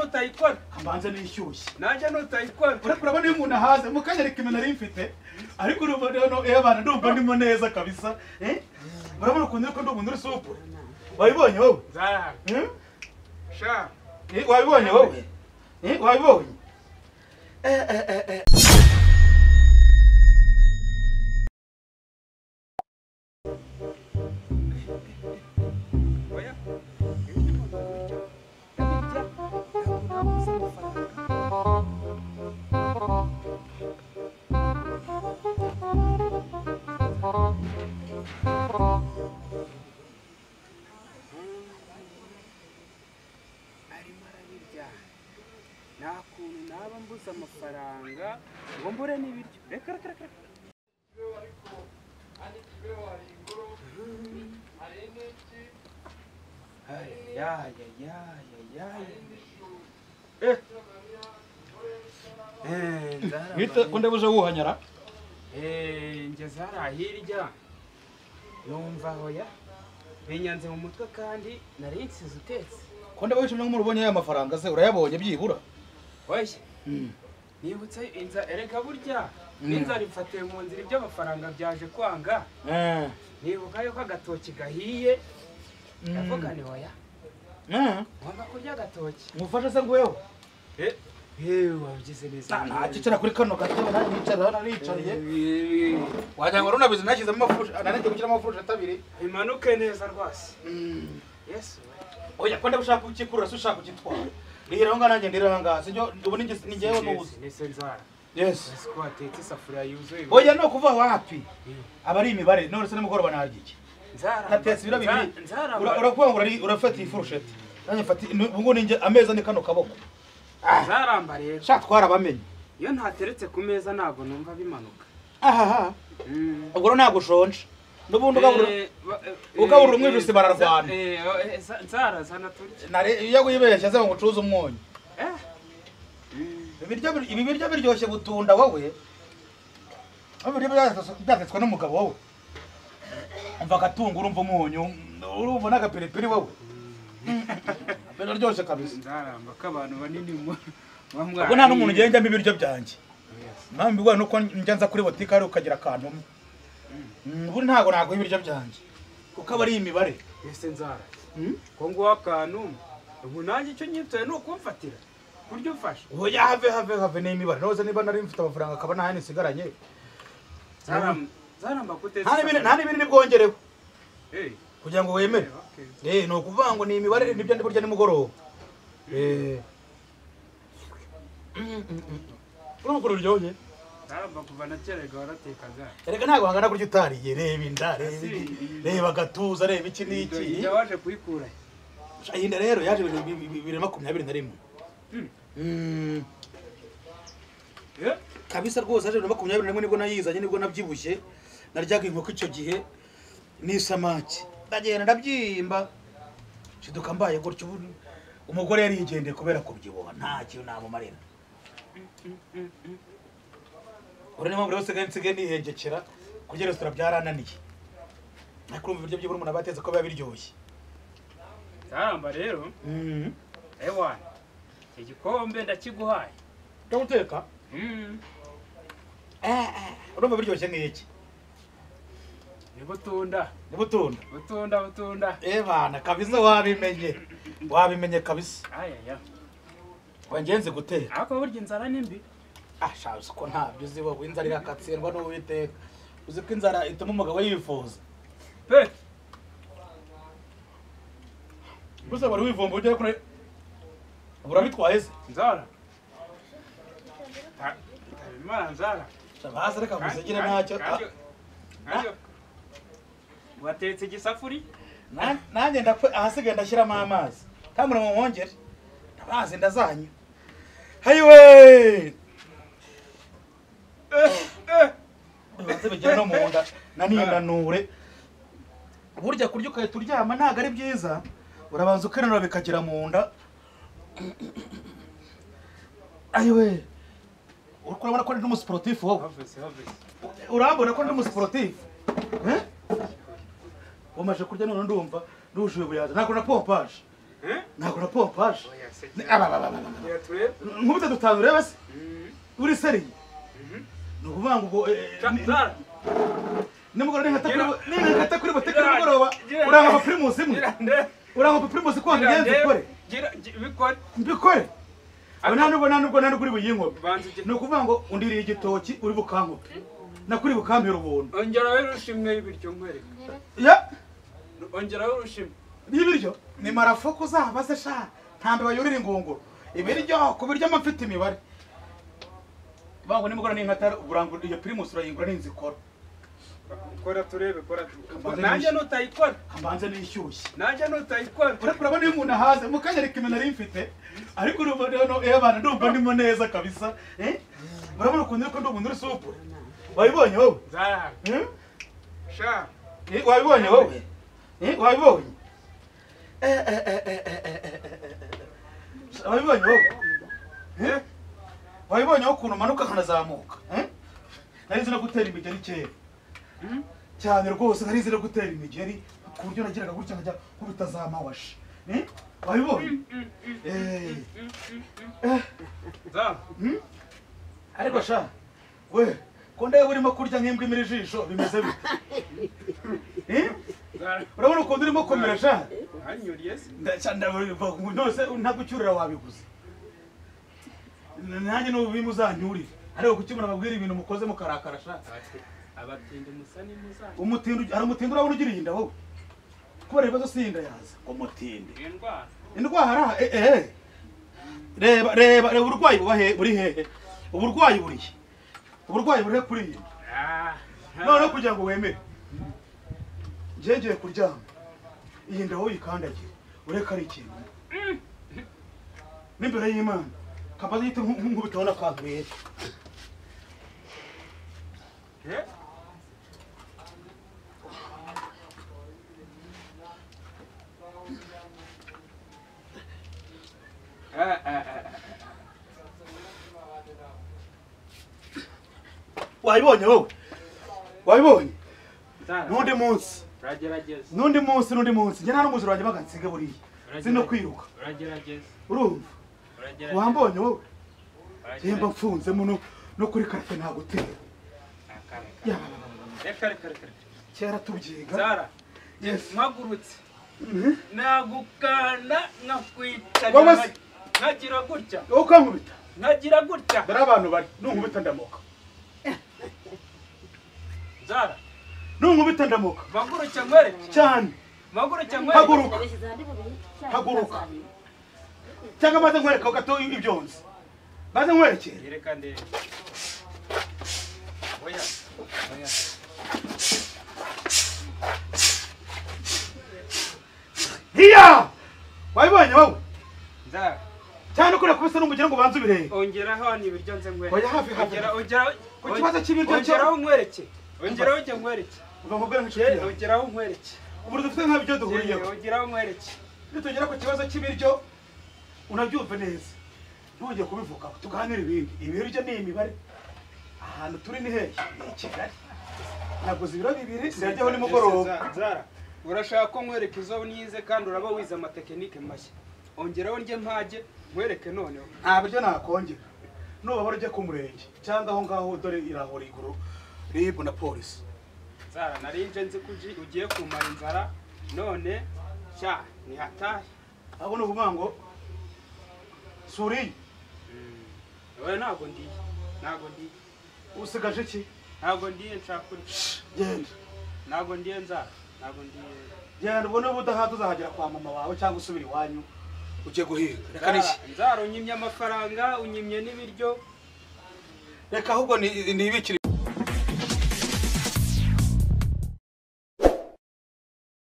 Nutayikora. Kambanze nishyushye. Nanjye nutayikora. Urabona iyo umuntu ahaze mu kanya reka imena nari mfite. Ariko urumva no abana ndumva ndimo neza kabisa. Urabona ukuntu ariko ndi umuntu uri supu. Wabibonye wowe? Nzara. Sha. Wabibonye wowe? Wabibonye? Oya. Arimo arabirya. Nta kuntu naba mbuze amafaranga ngo mbure n'ibiryo. Reka reka reka. Wita ko ndabuze wuhanyara? Ngeze hariya hirya numva hoya binyanze mu mutwe kandi nari nsize utetse. Ko ndabuze nk'umuntu ubonye aya mafaranga se urayabonye byibura? Oya. Nibutse inza erega burya n'inzara ifatiye mu nzira iby'amafaranga byaje kwanga. Nibuka yuko agatoki gahiye ndavuga ni hoya. Ngomba kurya agatoki. Ngufashe se ngweho? Wabigize neza. Ntakicara kuri kano gatebe nanicara hano nicariye. Wagira ngo runabizi nashyizemo amafurusha, nanajye gushyiramo amafurusha abiri. Imanuke neza rwose. Yesu. Oya ko ndabushaka kukikurura se ushaka kukitwara. Rihera ngo nanjye ndiranga sibyo ubu ni ngewe n'ubuze. Nese nzara. Yes. Siko watetse isafuriya yuzuye. Oya no kuva wapi? Aba ari imibare none se nimugoroba narya iki? Nzara. Natetse ibiro bibiri. Urakuvuga ngo urafata ifurusheti. Nanjye mfata ubu ngo ninjye ameza ni kano kaboko. Nzaramba rero. Sha twarabamenye. Iyo ntateretse ku meza ntabwo numva bimanuka. Aha. Ubwo rero ntabwo ushonje. N'ubundi ugaburura umwijusi bararwana. Nzara zana turye. Nare iyo wibeshye aze ngo ucuze umunyu. Ibi biryo biryoshye butunda wowe. Ibiryo byatetswe n'umugabo wowe. Umva agatunguru umva umunyu, urumva n'agapiripiri wowe. Biraryoshye kabisa. Nzaramba ko abantu banini ubwo nta n'umuntu ugenda njyamo ibiryo byanjye. Mpamvu mbibona nuko njya nza kuri botike ari ukagira akantu umwe. Ubu ntago naguha ibiryo byanjye kuko aba ari imibare. Ese nzara ko nguha akantu ubu nanjye icyo nyitoye ni ukumfatira kurya umfashe. Oya have have have ni imibare. Noze niba nari mfite amafaranga akaba nta yandi nsigaranye. Nzaramba kutetse. Nta n'ibindi nibwongereho. Kugira ngo wemere. Ni ukuvuga ngo ni imibare nibyo ndi burya nimugoroba. Urumva uryoshye? Nzaramba kuva na kera waratekaga. Erega ntabwo wangana kurya utariye. Reba inda, reba agatuza, reba iki n'iki. Inda waje kuyikura. Iyi nda rero yaje 2021. Kabisa rwose yaje 2021 nibwo nayizanye nibwo nabyibushye. Naryaga inkoko icyo gihe n'isamaki. Ndagenda ndabyimba. Shiduka mbaye gutyo umugore yari yigendeye kubera kubyibuha nta kintu namumarira. Uri niyo mpamvu rero nsigaye nihengekera kurya resitora byarananiye. Ariko urumva ibiryo byibura umuntu aba atetse ko biba biryoshye. Nzaramba rero. Ewana igikombe ndakiguhaye. Cyo guteka? Urumva biryoshye nk'iki? Ni butunda. Ni butunda. Butunda butunda. Bana kabisa wabimenye. Wabimenye kabisa. Ayaya. Wangenze guteka. Ariko burya inzara ni mbi. Sha uzi ko ntabyo uzi wowe inzara irakatsindwa n'Uwiteka. Uzi ko inzara ituma umugabo yifuza. Pe. Gusa wari wivomba ujya kure. Urabitwaye se? Nzara. Imana nzara. Basi reka ngusigire ntacyo. Watetse igisafuri? Nanjye ndakwe ahasigaye ndashyiramo amazi. Kandi muwongere. Ndabazi ndazanyu. Hayiwe! Ubanze bigere no mu nda naninanure. Burya kurya ukahita uryama ntabwo ari byiza. Urabanza ukenura bikagera mu nda. Ayiwe! Urabona ko ndi umusiporutifu wowe? Urabona ko ndi umusiporutifu? Umaze kurya none ndumva ndujuye buyaza. Ntabwo na pompaje. Nagura pompaje. Nkubita dutanu ureba se? Uri seriye? Ni ukuvuga ngo nimugoroba ninkata kuri butike nimugoroba uranga Primus imwe. Uranga Primus ko ngenze ukore. Mbikore. Nta nubwo uri buyinkope. Ni ukuvuga ngo undiriye igitoki uri bukankope. Nakuri bukampera ubuntu. Ongeraho urushimwe y'ibiryo nkwereka. Ya? Ongeraho urushimwe. Y'ibiryo? Ni marafuko uzabaze sha. Ntambe bayurira ingunguru. Ibiryo ku biryo mfite imibare. Bango nimugora n'inkata urangura iyo Primus urayingura n'inzikora. Kora turebe kora. Nanjye nutayikora. Kambanze nishyushye. Nanjye nutayikora. Urabona iyo umuntu ahaze mukanya reka imena mfite. Ariko urubona no ebana ndumva ndimo neza kabisa. Urabona ukuntu ariko ndumva uri supu. Wabibonye wowe? Zara. Sha. Wabibonye wowe? Wabibonye? Wabibonye wowe? Wabibonye ukuntu umanuka kanazamuka? Nari nzi no gutera imigeri kera. Cyane rwose nari nzi no gutera imigeri ku buryo nagiraga gutya nkajya nkubita za mawashi. Wabibonye? Zara. Ariko sha we ko ndeba urimo kurya nk'imbwa imira ijisho bimeze bite? Urabona ukuntu urimo komera sha? Hanyuriye se? Nose ntagucyurira wabiguze. Nanjye n'ubu bimuzanyurire. Ariko kuki murababwira ibintu mukoze mukarakara sha? Abatindi musa ni muzanye. Umutindi hari umutindi urabona ugira inda wowe. Kubera ibibazo si inda yaza. Ngo mutindi. Indwara. Indwara Reba reba uburwayi buba he buri hehe? Uburwayi buri. Uburwayi buri kuri iyi. None kugira ngo wemere. Ngiye kuryama. Iyi nda wowe ikandagira. Ureka ari ikintu. N'imbere y'Imana. Kabaza yite nk'ubitona kantu rero. Wabibonye wowe? Wabibonye? N'undi munsi. Uragerageza. N'undi munsi. Njye nta n'umuziro wanjye bagansiga buriya. Sino kwiruka. Uragerageza. Urumva? Uragerageza. Wambonye wowe? Yemba mfunze muno no kuri karate ntagutera. Reka. Kera tubyiga. Zara. Yes. Mpagurutse. Nagukana nkakwita. Nkagira gutya. Ukankubita. Nkagira gutya. Dore abantu bari nunkubita ndamoka. Zara. Nunkubita ndamoka. Maguruke nkwereke. Cyane. Maguruke nkwereke. Haguruka. Haguruka. Cyangwa maze nkwereka gato ibyonzi. Maze nkwerekere. Yereka ndebe. Oya. Oya. Hiya! Wabibonye wowe? Zara. Cyane ukora kubisa n'umugira ngo banze ubirebe. Ongeraho hano ibiryo nze nkwereke. Oya hafi. Ongera ku kibazo cy'ibiryo ongeraho nkwereke. Ongeraho ujye nkwereke. Uva nkubwira nk'inshuti yawe. Ongeraho nkwereke. Ubu dufite nk'ibyo duhuriyeho. Ongeraho nkwereke. Nitugera ku kibazo cy'ibiryo unabyumve neza. Ntujye kubivuga tuganire ibindi. Ibiryo ni imibare. Ahantu turi ni hehe? Ni i Kigali. Naguze ibiro 2 sinajyaho nimugoroba. Zara. Urashaka ko nkwereka izo nize kandi uraba wize amatekinike mashya. Ongeraho ndye mpage nkwereke noneho. Nta biryo nakongera. Nubabara ujye ku murenge cyangwa aho ngaho dore irahora iguru RIB na polisi. Zara narinje nzi ko ugiye kumara inzara none cya ni hatari. Abo ni ukuvuga ngo suriye. Oya ntago ndiye. Ntago ndiye. Usigaje iki? Ntago ndiye nshaka kurya. Genda. Ntago ndiye nzara. Ntago ndiye. Genda ubwo niba udahaza uzahagera kwa mama wawe cyangwa usubira iwanyu ujye guhinga. Reka niki? Nzara unyimye amafaranga, unyimye n'ibiryo. Reka ahubwo nibikire.